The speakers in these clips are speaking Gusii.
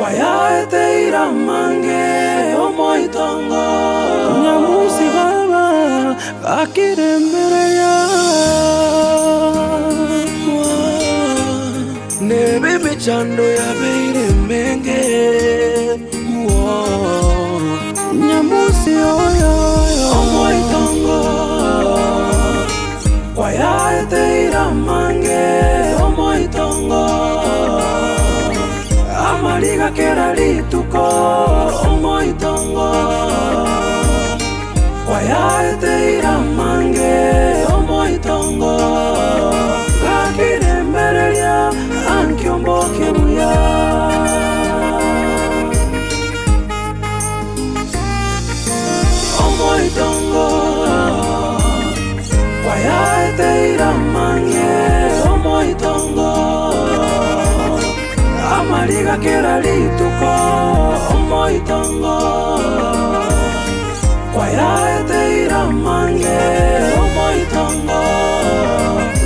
Kwayaeteire amange omoitongo. Nyamusi baba gakiremereria. Nebe emechando yabeire emenge. Nyamusi oyo omoitongo. Kwayaeteire amange omoitongo. Amariga kera rituko omoitongo. Kwayaeteire amange omoitongo. Gakiremereria ankio mboke buya. Omoitongo kwayaeteire amange omoitongo. Amariga kera rituko omoitongo. Kwayaeteire amange omoitongo.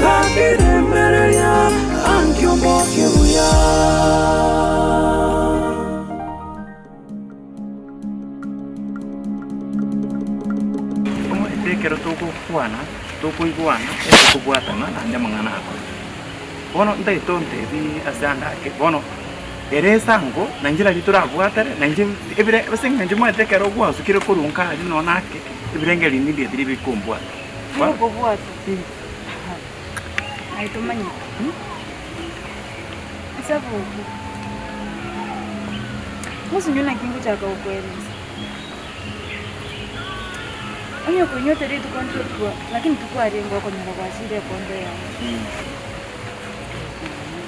Gakiremereria ankio mboke buya. Omanyete ekero togokwana, tokoigwana, etokobwatana naende amang'ana akore. Bono ntagete ontebi ase ande ake, bono ere esango na inche nari torabwatane, na inche ebire ase eng'encho omanyete ekero gwasukire korwa nka aria nonye ake, ebirengererio rinde tiri bikombwata. Bikobwata? Aye tomanyeti. Ase abwo. Mosinyo naki ngochaka gokoeresa? Onye okoinyota rituko ndire twa lakini tikwarenge okonyora gwachire ekondo yao.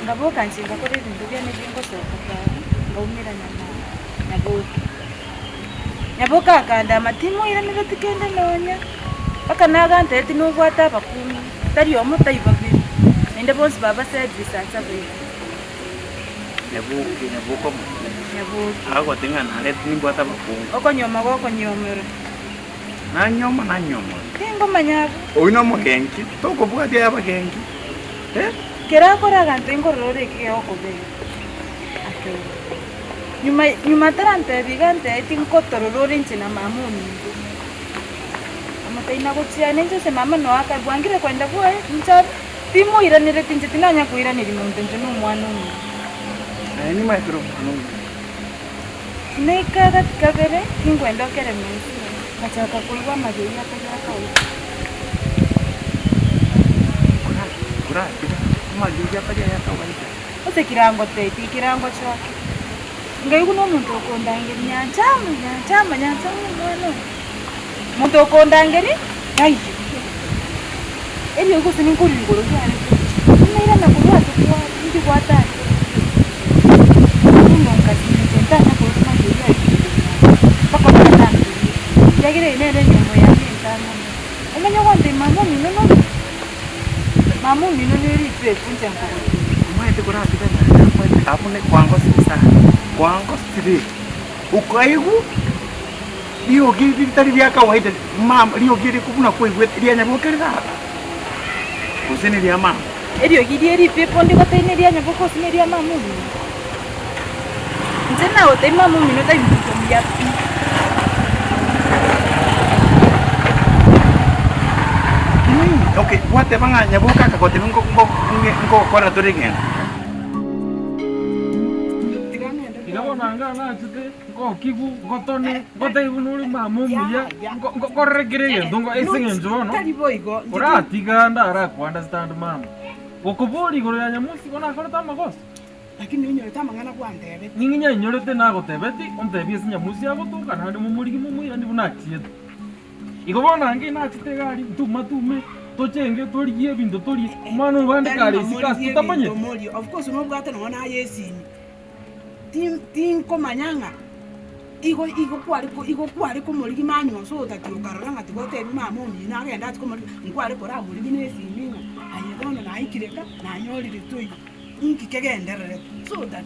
Nkaboka inche ngakora ebinto biane bingosoka para, nkaumerana na Nyaboke. Nyaboke akandama timoiranereti kende nonya, mpaka nagantebetie nobwate abakungu, tari omo tai babere, naende bonsi babaserire saa saba iga. Nyaboke, nyaboke omonene. Nyaboke. Agoteba ng'a narete nimbwate abakungu. Okonyuoma gokonyuomera. Nanyuoma nanyuomora. Tingomanya abwo. Oyio nomogenki, tokobwatia aye abagenki eh? Kera akore aganto inkorora ore eki gegokobera. Akeigo. Nyuma nyuma atarantebia iga antebetie nkotorora ore inche na mama ominto. Amotebi nagochiana inche ase mama noe aka bwangire kwenda bwoye inche abwo. Timoiranereti inche, tinanya koiraneria monto inche nomwana omuya. Naye nimaete ore omwana omuya. Naika gati kabere, tinkwenda okere mensi, ngachaka koigwa amageri atari a kawaida. Koratiga amageri atari aya kawaida. Ase kirango teti, kirango choke. Nkaigwa nomonto okondangeria, Nyanchama, Nyanchama, Nyanchama omwana oyo. Monto okondangeria, taiyo. Eriogi gose ninkorwa igoro riare gocha, nairana korwa ase kware, inki gwatangire? Bono nkasincha ntanya korwa amageri aye igoro yane, mpaka bono ntankoria, ekiagera eye nere enyomba yane entang'ani. Omanye gontebia mama omino nobe? Mama omino nerito eku inche nkogotebia. Omanyete koratiga naende omanyete abwo ne kwangosire sana, kwangosire, okaigwa. Riogi eri ritari ria kawaida, mama, riogi eri buna kwaigwete rianyaboka rire aba, gose neria mama? Eriogi rie ripepo ndigotebi neria nyaboka gose neria mama omino? Inche nagotebi mama omino tari monto omuya pi. Lakini, okay, gwateba ng'a nyaboka akagotebi nko- nko- nkogokorera tore egento. Iga bono anga nachete Ngokigu, ngotone, ngotebi buna ore mama omuya, ngo- ngokorere kera egento ngo ase eng'encho bono, Tari boigo, inche oratiga ande arakounderstand mama. Gokoboria igoro ya Nyamusi bono akorete amagoso? Lakini oinyorete amang'ana gwantebeti. Ning'o nyainyorete nagotebeti, ontebie ase Nyamusi agotoka naende momorigie momoiranie buna achiete. Igo bono ange nachete iga aria, ntuma tume, tochenge torigie ebinto torie, omwana oyo bande kare isiko ase totamanyeti. Morie, of course nobwate nonya naye esimi. Tinkomanya ng'a igo igo kware igo kware komorigia mani onsi otatia okarora ng'a tiga otebi mama omino agende achie komorigia, nkware koramorigia na esimi ng'a aye bono naikire ka, nanyorire toigo, inki kegendererete so that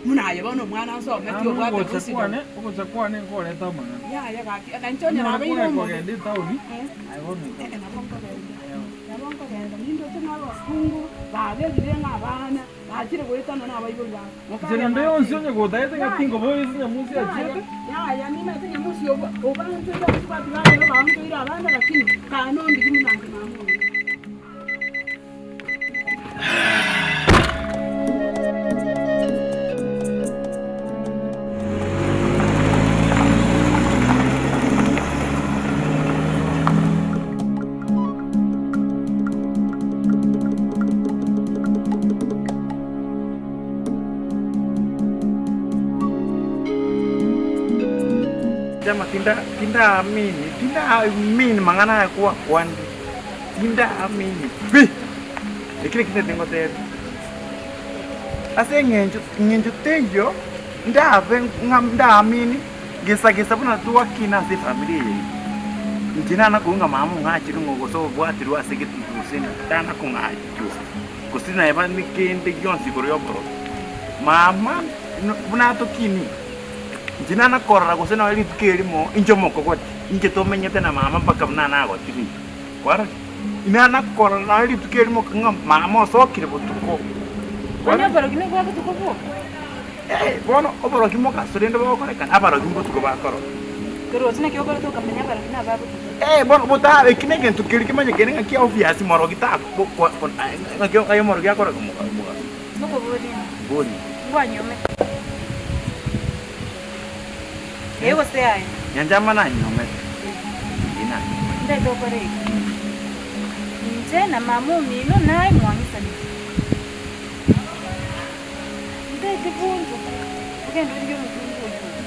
buna aye bono omwana nsometi Naro obwate ogocha wisdom. kwane, ogocha kwane nkoreta amang'ana. Yaya gaki, na inche onye Onyore nabeire kore omobe kogenda etaoni, eh, aye bono eh, nabo nkogenda. Nabo nkogenda nindoche ng'a abakungu baberire ng'a abana bachire goetanwa nabaibori babo. Inche rende yonsi onye gotaete ng'a tinkoboria ase Nyamusi achiete. Yaya, nimanyete Nyamusi obanchoire abasubati barero baonchoire abana lakini kaa nondigi buna inche mama oino. Chama tinda tindaamini tindaamini mang'ana aya kwakwanire tindaamini pi. Eki nakio ntaete ngotebie, ase eng'encho eng'encho teiyo ndabe ng'a ndaamini gesa gesa buna twakina ase efamiri eye iga. Inche nana kobua ng'a mama ong'achire ng'a gose obwatirwe ase gete gose tana kong'achwa, gose neba kende gionsi igoro ya oborogi. Mama buna atokinie, inche nana korora gose nonye rituko erimo inche omokogoti, inche tomenyete na mama mpaka buna nagotire iga, kwarorire? Inana korora nonye rituko erimo ng'a mama osokire botuko. Onye oborogi nobwa botuko bwoka. Eh, bono oborogi mogaso rende bogokorekana, abarogi mbotuko bakoroka. Torochi naki okorete okamanya abarogi naba botuko. Eh, bono botabe eki negento keria kemanyekene ng'a kia obvious morogi tako bo kwa ko ng'aki aye omorogi akoroka moga mogaso. Ngokoboria. Boria. Ngwanyomete. Ee gose yaya. Nyanchama nanyomete. Ee nanyomete. Ntaete gokora iga. Inche na mama omino naye mwang'isanete. Ntaete bonchoka ogende origie omokungu oyio oria.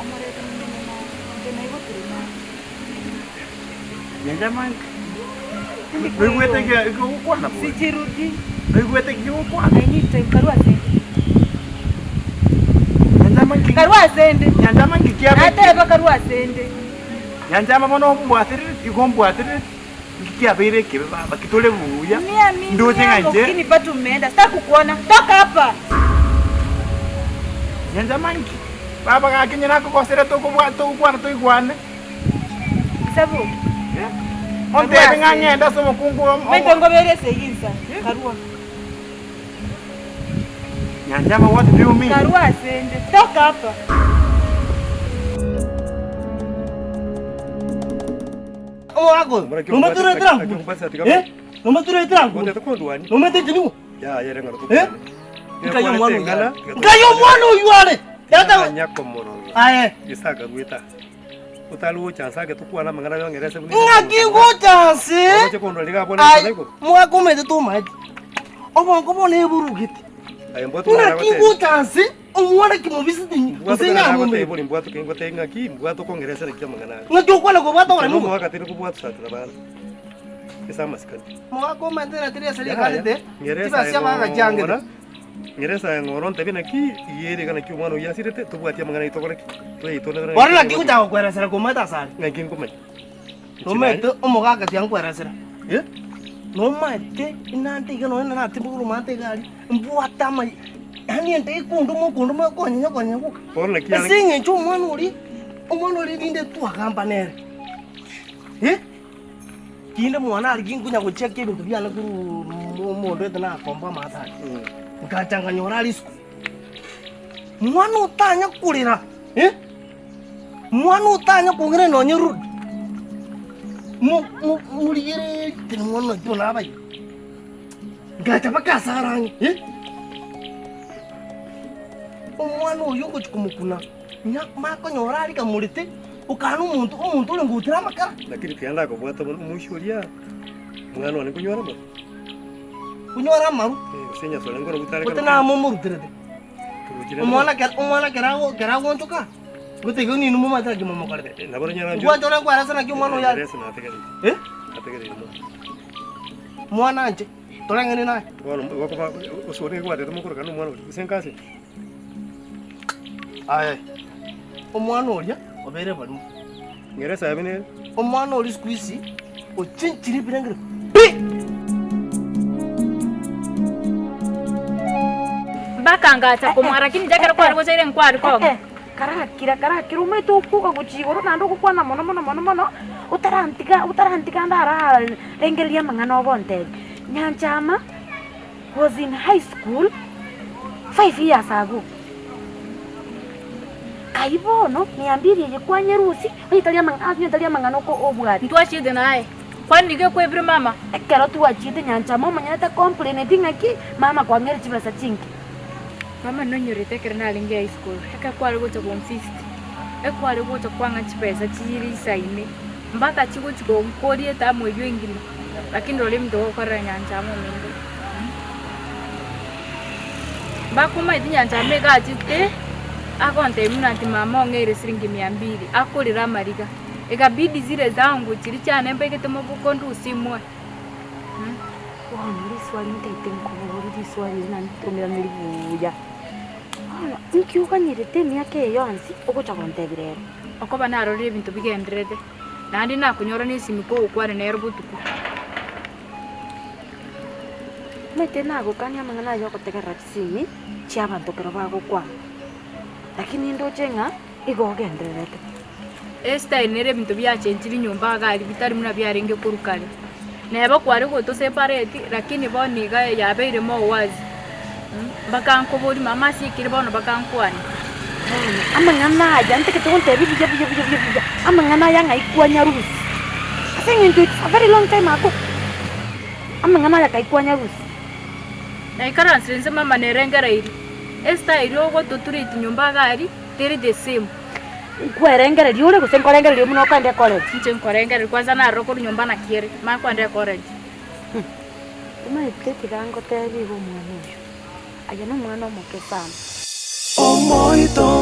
Omorete momenye naye, inche naigotire naye. Nyanchama noigwete eke ogokwana bori? Sichirudi. Noigwete eki ogokwana? I need time, karue ase ende. Nyanchama nki Karue ase ende. Nyanchama nki kiabe Nateba karue ase ende. Nyanchama bono ombwaterereti, igo ombwaterereti, nki kiabeire ekebe baba, ki tore buya, Mia ndoche mia ng'a inche mokini patu umeenda. Sitaki kukuona. Toka hapa. Nyanchama nki baba gaki onye nakogosera tokobwa togokwana toigwane. Nsaboki. Ontebie ng'a ng'ende ase omokungu Maito ngobere esegi insa. Karua. Nyanchama what do you mean? Karua ase ende. Toka hapa. Omogaka oyo, nomaturetera nguru, eh? Nomaturetera nguru, nomete inche nigo, eh? Nkai omwana oyio are, nkai omwana oyio are, tata aye. Ng'aki ngocha nse aye omogaka omanyete tomaeti, obongo bono eburugete, ng'aki ngocha nse omwana kimobisete gose nyamomire. Ng'aki okwana kobwata oboremu obo? Omogaka omanyete ng'a teri ase riakanete, chibesa chi'abagachiangete. Bono naki ngochaka gokweresera komaete asare? Nomaete omogaka tiga nkweresera, eh? Nomaete inante iga nonye naratimboke korwa maate iga aria, mbwate amaya, yaani ente ekondoma okondoma okonyenya okonyenya boka. Ase eng'encho omwana oria, omwana oria rinde twagamba nere, eh? Kinde mwana aria ginkonya gocheka ebinto biane korwa omonto oete nakomba amato aria, nkacha nkanyora are isiko. Mwana otanya korera eh, mwana otanya kong'ira nonye rudi, mo- mo- morigereria tari mwana oito nabaire. Nkacha mpaka ase are ang'e eh, omwana oyio ngochia komokuna. Ng'a makonyora aria kamorete, okana omonto, omonto ore ngotira amakara. Lakini tiga ndakobwata bono omoisia oria, omwana one nkonywera amaru. Konywera amaru? Eh, gose enyasore nkoro gotare Gote namo moruterete. Turuchire Omwana kera omwana kera ago kera agonchoka, gote igo ninwe momanyete naki momokorete. Nabo nyara Ngwancha ore nkwarese naki omwana oyo are. Ngerese nategereire. Eh? Nategereire mono. Mwana anche, toreng'ani naye. Bono gokoba osore gwatete mokorokana omwana oria, gose nkase. Aye, omwana oria obeire barimo. Ng'ere esabe nere. Omwana oria siku hizi ochenchire ebirengero pi! Mpaka ngacha komwara lakini inche ekero kware gocha ere nkware koba. Karakira, karakira, omanyete okoga gochia igoro naende ogokwana mono mono mono mono. Otarantiga otarantiga ndara rengereria amang'ana ogontebia. Nyanchama was in high school 5 years ago. Kai bono niambiri eye kwanyerusia onye tari amang'ana onye tari amang'ana oko obwate. Ntwachiete naye, kwani nigo ekwebire mama? Ekero twachiete Nyanchama omonyene tacomplaineti ng'aki mama kwang'eire chibesa chinke. Mama nonyorete ekero narenge high school, ekero kware gocha gonvisit, ekware gocha kwang'a chibesa chire isaine, mpaka chigochi gonkoria etamu eywo engima, lakini rora ebinto ogokorera Nyanchama ominto. Mbakomaeti Nyanchama iga achete, agontebia buna ati mama ong'eire siringi mia mbili, akorera amariga, ikabidi zile zangu chiria chiane mbegete mobuko ndusie moe. Bono riswali ntaete nkoborie riswali eri naende tomiraneri buya. Bono inki oganyerete emiaka eye yonsi ogocha gontebia rero? Okoba narorire ebinto bigendererete, naende nakonyora nesimi kogokwana nere botuko. Omanyete nagokania amang'ana aya ogotegerera chisimi chi'abanto ekero bagokwana, lakini ndoche ng'a igo ogendererete. Estyle nere ebinto biachenchiri nyomba iga aria bitari buna biarenge korwa kare. Neba kware gotoseparate lakini bono iga yabeire more wazi mpaka nkoboria mama ase ekere bono mpaka nkwane. Bono amang'ana aya ntagete gontebia buya buya buya buya buya, amang'ana aya ng'ai kwanyarusia? Ase eng'encho it's a very long time ago, amang'ana aya kai kwanyarusia? Naikaransire inse mama nerengereirie, estyle ogototureti nyomba iga aria teri the same. Nkwerengereria ore gose nkorengereria buna okoenda ecollege? Inche nkorengereria kwanza narora korwa nyomba naki ere, manye koenda ecollege. Omanyete tiga ngotebie iga omwana oyo, aye nomwana omoke sana. Omoito.